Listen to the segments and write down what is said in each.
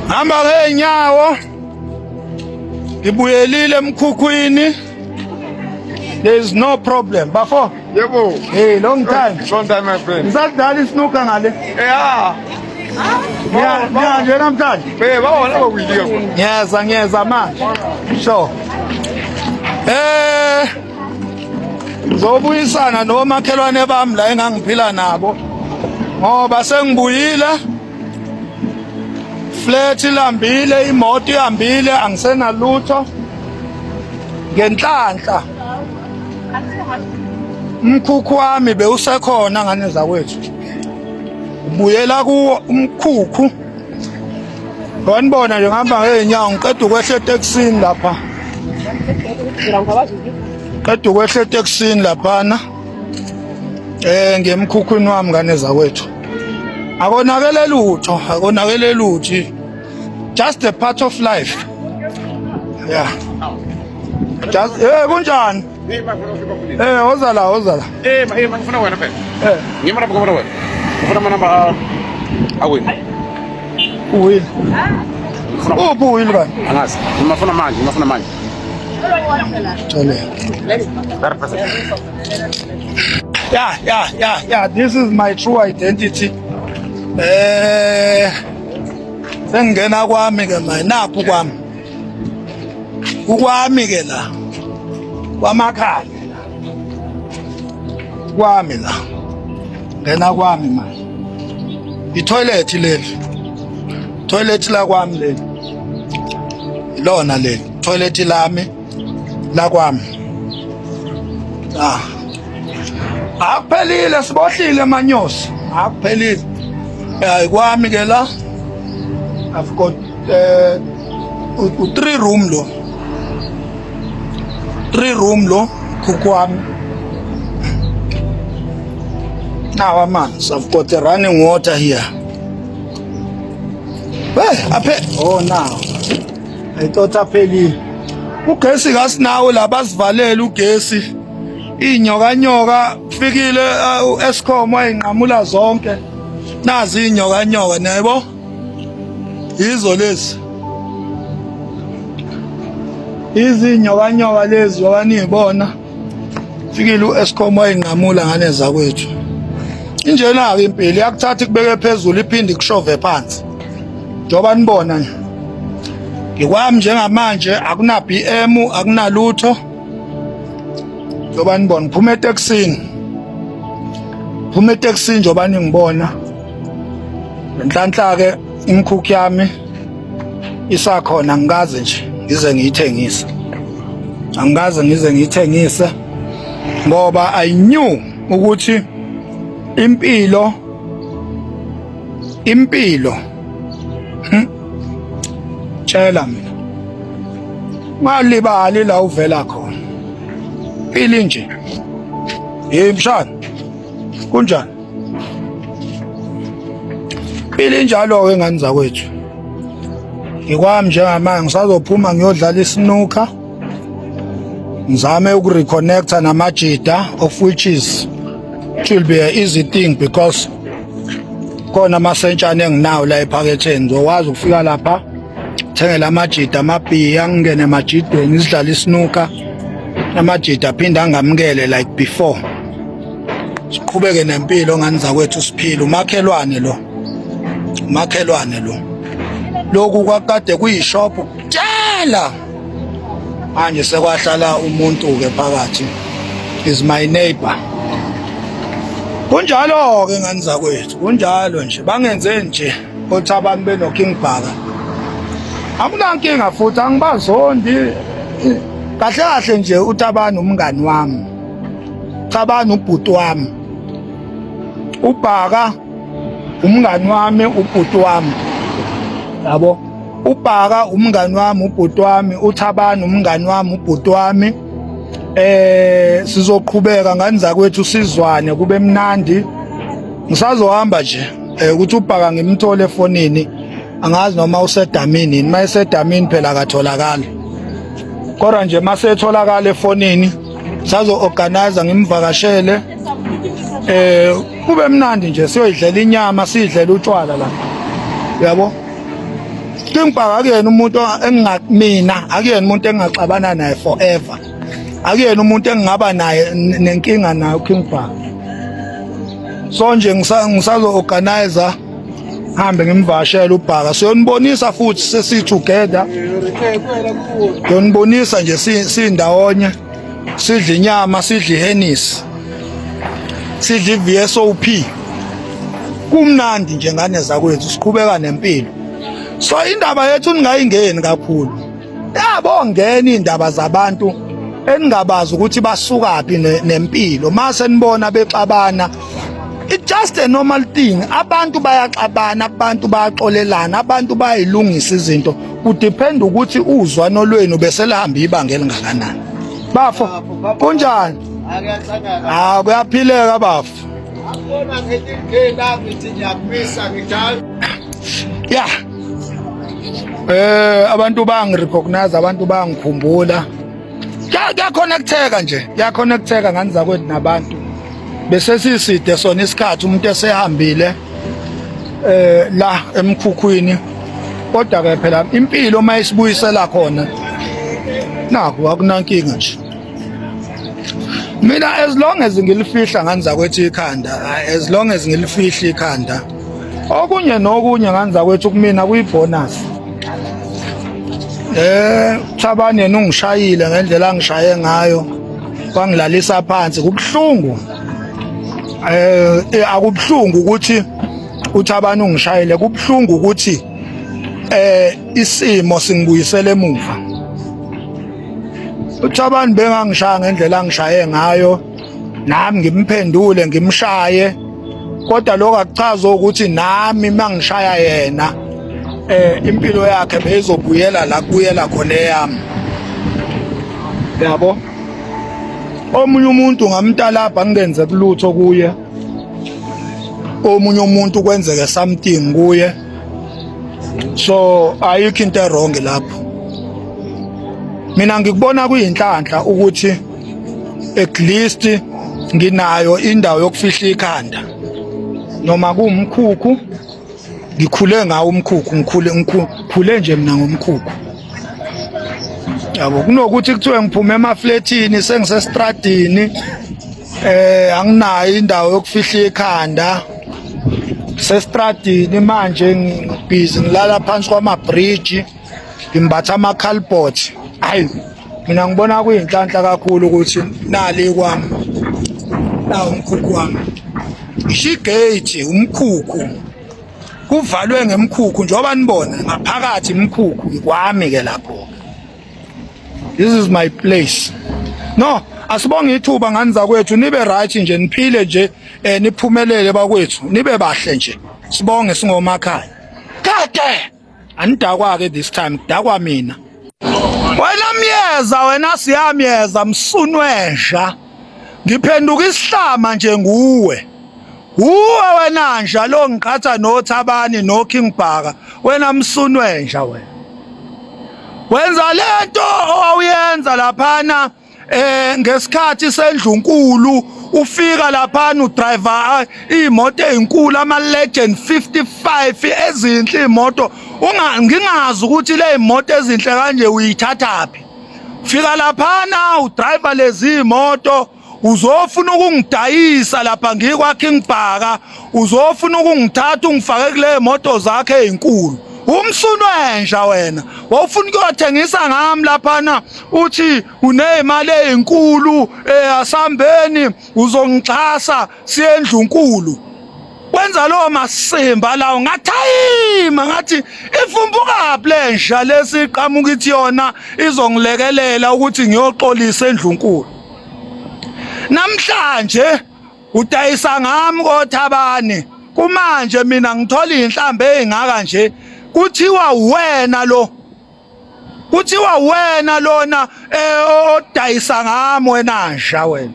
Hamba ngeenyawo. Ngibuyelile emkhukhwini. There is no problem. Bafo. Yebo. Hey, long time. Long time, my friend. Ngisadlala isnuka ngale. Yeah. Ngiya nje namhlanje. Eh, bawona bawilika khona. Ngiyeza ngiyeza manje. Sure. Eh Ngizobuyisana nomakhelwane bami la engangiphila nabo ngoba sengibuyile flat ilambile imoto ihambile angisenalutho ngenhlanhla umkhukhu wami bewusekhona ngane zakwethu ubuyela kuwo umkhukhu. Wanibona nje ngihamba ngeenyawo ngiqeda ukwehla etekisini lapha. Qeda ukwehla etekisini laphana. Eh ngemkhukhwini wami ngane zakwethu. Akonakele lutho, akonakele lutho. Just a part of life. Yeah. Just eh kunjani? Eh woza la, woza la. Eh, ma eh, ngifuna wena phela. Eh. Ngimara ngifuna wena. Ngifuna amanamba awini. Uwili. Uphi uwili bani? Angazi. Ngimafuna manje, ngimafuna manje. Thole. Yeah. This is my true identity. Eh sengingena kwami ke manje nakhu kwami. Kukwami ke la. Kwamakhaya la. Kwami la. Ngena kwami manje. I-toilet leli. Toilet la kwami leli. Ilona leli. Toilet lami la kwami. Ah. Akuphelile sibohlile manyosi. Akuphelile. Hayi kwami ke la. I've got u 3 room lo. 3 room lo kukwami. Now amanzi, I've got the running water here. Hey, aphe oh now. I thought aphelile. Ugesi kasinawo la basivalele ugesi. Inyoka nyoka fikile uEskom wayinqamula zonke. Nazi inyoka nyoka niyabo. Yizo lezi. Izinyoka nyoka lezi wakaniyibona. Fikile uEskom wayinqamula ngane zakwethu. Injena-ke impilo iyakuthatha ikubeke phezulu iphinde ikushove phansi. Njengoba nibona nje. Ngikwami njengamanje akuna BM akunalutho. Njengoba nibona ngiphuma etekisini. Phuma etekisini njengoba ningibona. Ngenhlanhla ke imikhukhu yami isakhona angikaze nje ngize ngiyithengise. Angikaze ngize ngiyithengise ngoba I knew ukuthi impilo impilo tshela mina ungalibali la uvela khona impilo nje hey mshana kunjani impilo injalo ke ngani zakwethu ngikwami njengamanje ngisazophuma ngiyodlala isnooker ngizame ukureconnecta namajida of which is it will be an easy thing because khona amasentshane enginawo la ephaketheni ngizokwazi ukufika lapha thengela amajida amabhiya ngingene emajideni sidlala isnooker amajida aphinde angamukele like before siqhubeke nempilo ngani zakwethu siphile umakhelwane lo umakhelwane lo lokhu kwakade kuyishop tshela manje sekwahlala umuntu ke phakathi is my neighbor kunjalo ke ngani zakwethu kunjalo nje bangenze nje othi abantu beno King Bhaka akunankinga futhi angibazondi kahle kahle nje uThabani umngani wami Thabani ubhuti wami uBhaka umngani wami ubhuti wami yabo uBhaka umngani wami ubhuti wami uThabani umngani wami ubhuti wami eh sizoqhubeka ngani zakwethu sizwane kube mnandi ngisazohamba nje eh ukuthi uBhaka ngimthole efonini angazi noma usedamini yini mayesedamini phela akatholakali kodwa nje masetholakala efonini sazo organize ngimvakashele eh kube mnandi nje siyoyidlela inyama sidlela utshwala la uyabo. King Bhaka akuyena umuntu enginga mina akuyena umuntu engingaxabana naye forever. Akuyena umuntu engingaba naye nenkinga naye uKing Bhaka. So nje ngisazo organizer hambe ngimvashele uBhaka siyonibonisa futhi sesi together. Yonibonisa nje sindawonye sidla inyama sidla iHennessy sidla iVSOP kumnandi nje ngane zakwethu siqhubeka nempilo so indaba yethu ningayingeni kakhulu yabo ngena indaba zabantu eningabazi ukuthi basukaphi nempilo mase nibona bexabana. It's just a normal thing. Abantu bayaxabana, abantu bayaxolelana, abantu bayilungisa izinto. Kudepend ukuthi uzwano lwenu bese lihamba ibanga elingakanani. Bafo, kunjani? Ah, kuyaphileka bafo. Akubona ngithi ngena ngithi ngiyakumisa ngithi Yeah. Abantu bangirecognize, abantu bangikhumbula. Kuyaconnecteka nje, kuyaconnecteka ngani zakwethu nabantu. Bese siside sona isikhathi umuntu esehambile la emkhukhwini. Kodwa ke phela impilo uma isibuyisela khona naku akunankinga nje. Mina as long as ngilifihla ngani zakwethu ikhanda, as long as ngilifihla ikhanda, okunye nokunye ngani zakwethu kumina kuyibonus. Thabani yena ungishayile ngendlela angishaye ngayo, wangilalisa phansi kubuhlungu. Akubuhlungu ukuthi uThabani ungishayile, kubuhlungu ukuthi isimo singibuyisele emuva. uThabani bengangishaya ngendlela angishaye ngayo, nami ngimphendule ngimshaye, kodwa lokho akuchaza ukuthi nami mangishaya yena impilo yakhe beyizobuyela la kubuyela khona eyami. Yabo, omunye umuntu ngamtalabha ngingenze kulutho kuye, omunye umuntu kwenzeke something kuye, so ayikho into ewrong lapho. Mina ngikubona kuyinhlanhla ukuthi at least nginayo indawo yokufihla ikhanda, noma kuwumkhukhu. Ngikhule ngawo umkhukhu, ngikhule nje mina ngomkhukhu, yabo. Kunokuthi kuthiwe ngiphume emafletini sengisestradini, anginayo indawo yokufihla ikhanda sestradini. Manje ngibhizi ngilala phansi kwama-bridge, ngimbatha ama-cardboard. Hayi, mina ngibona kuyinhlanhla kakhulu ukuthi nali kwami la umkhukhu wami, ngisho igate umkhukhu kuvalwe ngemkhukhu njengoba nibona ngaphakathi imkhukhu kwami ke lapho. This is my place. No, asibonge ithuba ngani zakwethu, nibe right nje, niphile nje, niphumelele bakwethu, nibe bahle nje. Sibonge singomakhaya. Kade anidakwa ke this time, kudakwa mina. Wena myeza, wena siyamyeza msunwenja. Ngiphenduka isihlama nje nguwe. Uwe wena nja lo ngiqhatha noThabani no King Bhaka, wena msunwenja wena. Wenza lento owawuyenza laphana ngesikhathi sendlunkulu, ufika laphana udriver imoto ezinkulu, ama Legend 55 ezinhle imoto, unga ngingazi ukuthi le imoto ezinhle kanje uyithathaphi. Fika laphana udriver lezi imoto, uzofuna ukungidayisa lapha ngikwa King Bhaka, uzofuna ukungithatha ungifake kule moto zakhe ezinkulu. Umsunwenja wena, wawufuna ukuyothengisa ngami laphana, uthi unezimali ezinkulu, asambeni uzongixhasa siye endlunkulu. Wenza lo masimba lawo, ngathayima ngathi ifumbukaphi lenja lesiqhamuka ithi yona izongilekelela ukuthi ngiyoxolisa endlunkulu. Namhlanje udayisa ngami koThabani, kumanje mina ngithola inhlambe ezingaka nje, kuthiwa wena lo, kuthiwa wena lona odayisa ngami, wena nja wena.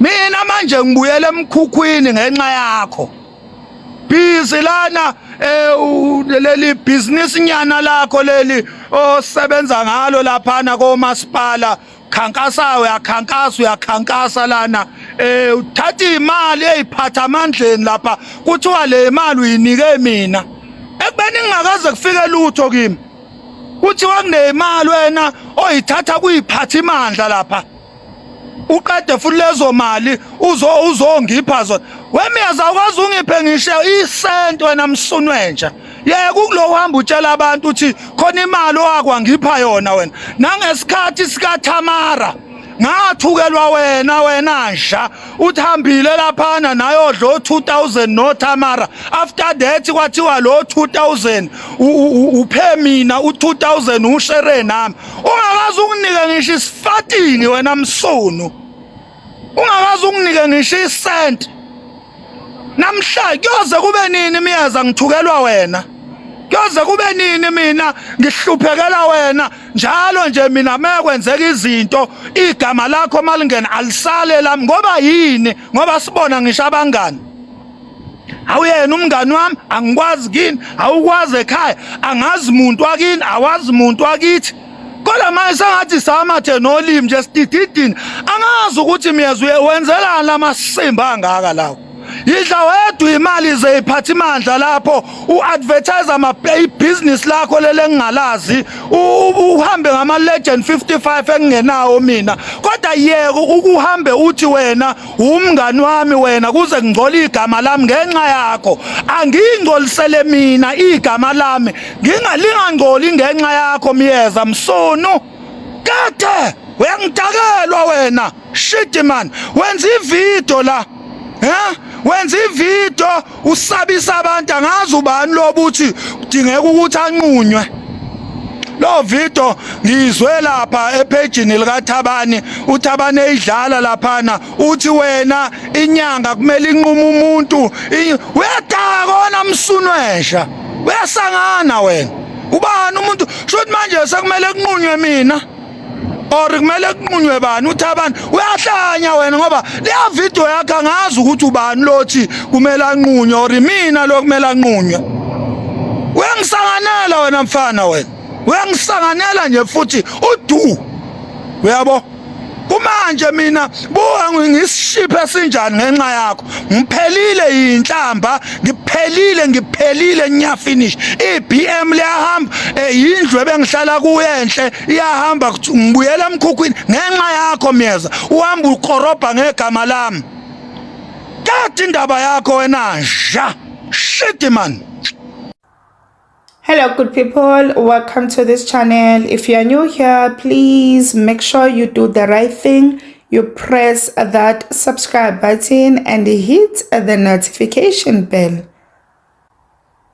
Mina manje ngibuyele emkhukhwini ngenxa yakho. Busy lana leli business nyana lakho leli osebenza ngalo laphana komasipala, khankasayo, uyakhankasa, uyakhankasa lana, uthatha imali eyiphatha amandleni lapha, kuthiwa le imali uyinike mina ekubeni. Mina ngingakaze kufike lutho kimi. Kuthiwa kunemali wena oyithatha kuyiphathimandla lapha. Uqede futhi lezo mali uzongipha zona. Wemiyeza awukwazi ungiphe ngisho isenti wena msunwenja. Yeke ukulo uhamba utshela abantu uthi khona imali owakwangipha yona wena. Nangesikhathi sikaThamara ngathukelwa wena wena nja uthambile laphana nayodla o2000 noThamara. After that kwathiwa lo 2000 uphe mina u2000 ushere nami. Ungakaze ukunike ngisho isifatini wena msunu. Ungakaze ukunike ngisho isenti. Namhla kuyoze kube nini Miyeza ngithukelwa wena? Kuyoze kube nini mina ngihluphekela wena? Njalo nje mina mekwenzeka izinto igama lakho malingena alisale lami. Ngoba yini? Ngoba sibona ngisho abangani. Awuyena umngani wami, angikwazi kini, awukwazi ekhaya, angazi muntu wakini, awazi muntu wakithi. Kodwa manje sengathi samathe nolimi nje sidididini. Angazi ukuthi Miyeza wenzelani lamasimba angaka lawo. Yidla wedwa imali zeyiphathimandla lapho uadvertise ama business lakho lele engingalazi, uhambe ngama Legend 55 engingenawo mina. Kodwa yeka ukuhambe uthi wena umngani wami wena kuze kungcole igama lami ngenxa yakho. Angingcolisele mina igama lami, ngingalingangcoli ngenxa yakho Miyeza msunu. Kade uyangidakelwa wena shit man. Wenza ivideo la, wenza ivideo usabisa abantu. Angazi ubani lobuthi kudingeka ukuthi anqunywe. Lo video ngizwe lapha ephejini likaThabani, uThabani eyidlala laphana, uthi wena inyanga kumele inqume umuntu. Uyadaka msunwesha, uyasangana wena. Ubani umuntu shothi manje sekumele kunqunywe mina or kumele kunqunywe bani? uThabani uyahlanya wena, ngoba leya video yakhe angazi ukuthi ubani lothi kumele anqunywe or mina lo kumele anqunywe. Uyangisanganela wena mfana, wena uyangisanganela nje futhi udu. Uyabo kumanje mina buka ngisishiphe sinjani ngenxa yakho. Ngiphelile inhlamba, ngiphelile, ngiphelile nya finish. iBM liyahamba, indlu ebengihlala kuyo enhle iyahamba, ngibuyela emkhukhwini ngenxa yakho Miyeza. Uhamba ukorobha ngegama lami. Kade indaba yakho wena nja. Shit man. Hello good people, welcome to this channel. If you are new here, please make sure you do the right thing. You press that subscribe button and hit the notification bell.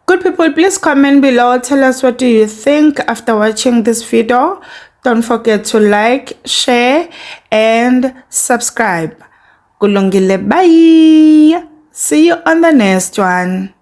Good people, please comment below, tell us what do you think after watching this video. Don't forget to like, share and subscribe. Kulungile, bye. See you on the next one.